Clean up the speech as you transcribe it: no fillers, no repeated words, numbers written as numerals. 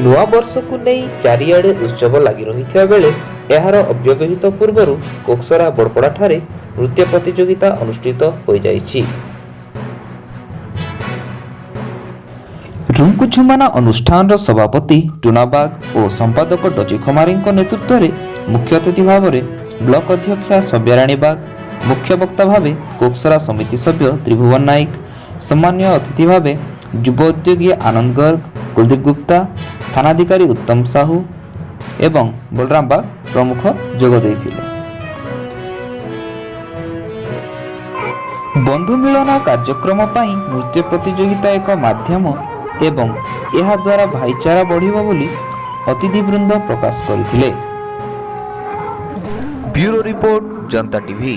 ନୂଆବର୍ଷକୁ ନେଇ ଚାରିଆଡ଼େ ଉତ୍ସବ ଲାଗି ରହିଥିବା ବେଳେ ଏହାର ଅବ୍ୟବହିତ ପୂର୍ବରୁ କୋକସରା ବଡ଼ପଡ଼ାଠାରେ ନୃତ୍ୟ ପ୍ରତିଯୋଗିତା ଅନୁଷ୍ଠିତ ହୋଇଯାଇଛି। ରୁଙ୍କୁଝୁମାନା ଅନୁଷ୍ଠାନର ସଭାପତି ଟୁନା ବାଗ ଓ ସମ୍ପାଦକ ଡଜି ଖମାରୀଙ୍କ ନେତୃତ୍ୱରେ ମୁଖ୍ୟ ଅତିଥି ଭାବରେ ବ୍ଲକ ଅଧ୍ୟକ୍ଷା ସବ୍ୟାରାଣୀ ବାଗ, ମୁଖ୍ୟ ବକ୍ତା ଭାବେ କୋକସରା ସମିତି ସଭ୍ୟ ତ୍ରିଭୁବନ ନାୟକ, ସମ୍ମାନୀୟ ଅତିଥି ଭାବେ ଯୁବ ଉଦ୍ୟୋଗୀ ଆନନ୍ଦ ଗର୍ଗ, କୁଲଦୀପ ଗୁପ୍ତା, ଥାନାଧିକାରୀ ଉତ୍ତମ ସାହୁ ଏବଂ ବଳରାମ ବାଗ ପ୍ରମୁଖ ଯୋଗ ଦେଇଥିଲେ। ବନ୍ଧୁ ମିଳନ କାର୍ଯ୍ୟକ୍ରମ ପାଇଁ ନୃତ୍ୟ ପ୍ରତିଯୋଗିତା ଏକ ମାଧ୍ୟମ ଏବଂ ଏହାଦ୍ୱାରା ଭାଇଚାରା ବଢ଼ିବ ବୋଲି ଅତିଥିବୃନ୍ଦ ପ୍ରକାଶ କରିଥିଲେ। ବ୍ୟୁରୋ ରିପୋର୍ଟ, ଜନତା ଟିଭି।